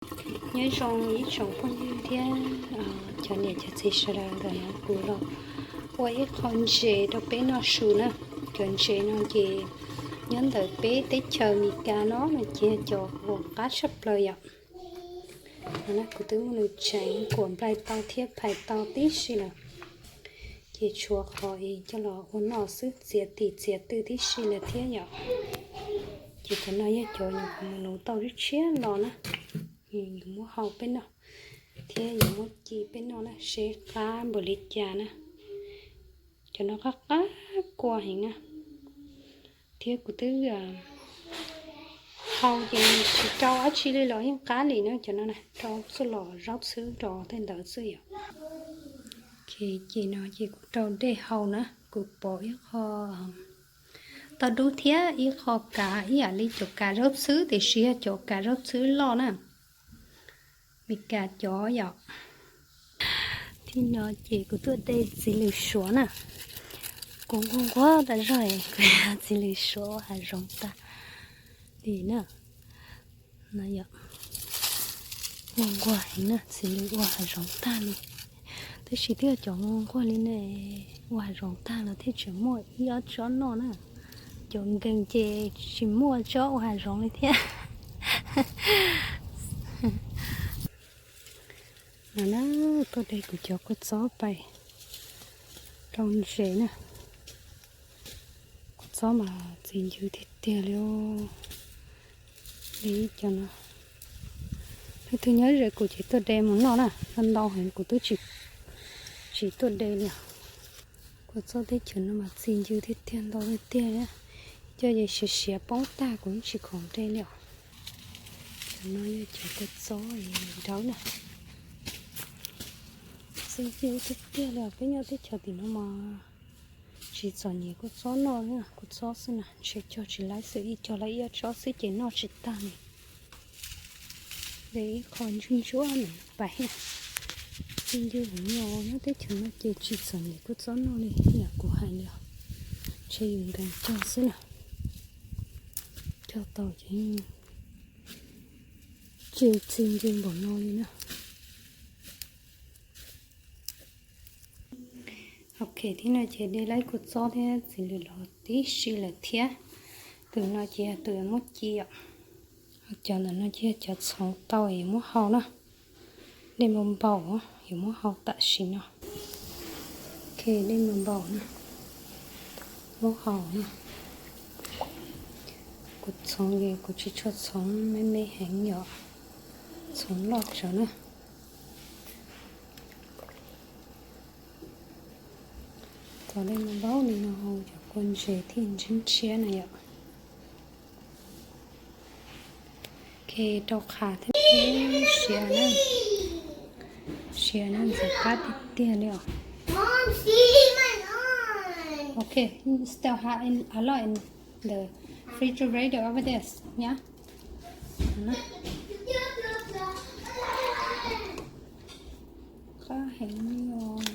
Nyob zoo ib tsoom phooj ywg thiab cov niam cov txiv sawv daws, ntawm no kuv los ua ib qho ntses rau peb noj su na. Cov ntses no ces nyob ntawm peb teb chaws Amelikas no no ces cov uas qab tshaj plaws yom. No kuv twb muab nws tseev kuam nplaig tau thiab phais tau tib si lawm, ces tshuav qhov es coj los ua noj xwb, txiav tim txiav twj tib si lawm thiab yom. Ces cov no yog cov nyuam qhuav mus nuv tau tshiab tshiab los na, yuav muab hau peb noj thiab yuav muab ci peb noj na, seb qab npaum li cas na. Cov no qab qab kua heev na, thiab kuv twb hau ces tsis rau dab tsi li los yeej qab li na. Cov no rau txuj lom zaub txhwb rau tej ntawd xwb yom. Ces no ces kuv rau dej hau na, kuv pom ib qho toj dub thiab ib qho kav ib yam li cov kav zaub txhwb tiam sis yog cov kav zaub txhwb loj na, Amelikas cov yom. Thib no ces kuv tuaj de txiv lws suav na, kuv nquag nquag tas zog kuv yog txiv lws suav ua hav zoov tag li na. No yom, nquag nquag heev na, txiv lws ua hav zoov tag li. Tab sis twb yog cov nquag nquag li ne, ua hav zoov tag los thiaj tseem muaj ib ob tsob noj na. Cov nkees ces tsis muaj tsob ua hav zoov li thiab. No na, tuaj de kuv cov kua txob pais rau ntses na. Kua txob mas txi ncw tiag tiag li. Li cov no, leej twg nyob ze kuv ces tuaj de mus noj na, ntau heev kuv twb tsis tuaj de li os. Kua txob teb chaws no mas txi ncw tiag tiag, ntau tiag tiag, coj ces siav siav poob tag kuv yeej tsis khoom de li os. Cov no yog cov kua txob dawb na, txi ncw tiag tiag li os. Peb nyob teb chaws tim no mas tsis txom nyem kua txob noj, kua txob xwb na, ntshe cog tsis laib xwb, ib cog laib ib ob tsob xwb ces noj tsis tag li. De ib qho ntsuab ntsuab ntawm no pais. Txi ncw heev li os, nyob teb chaws no ces tsis txom nyem kua txob noj li yam kuv hais li os. Ntshe yus nkees cog xwb na, cog tau ces tsis txi ncw npaum no li na. Ok, thib no ces de laib kua txob thiab txiv lws los tib si lawm thiab. Tus no ces yog tus yuav muab ci os. Cov ntawm no ces yog cov txhoov tau yuav muab hau na. Dej npau npau yuav muab hau tam sim no. Ok, dej npau npau na, muab hau na. Kuv txhoov ces kuv tsis tshua txhoov me me heev yom, txhoov loj tsawv na. Txhoov dej npau npau li no hau cov kua ntses thiaj ntshiab ntshiab na yom. Ok, rau qhas thiab siav na, siav na ntxim qab tiag tiag li os. Ok, still have a lot in the refrigerator over there, yeah? Qab heev li os.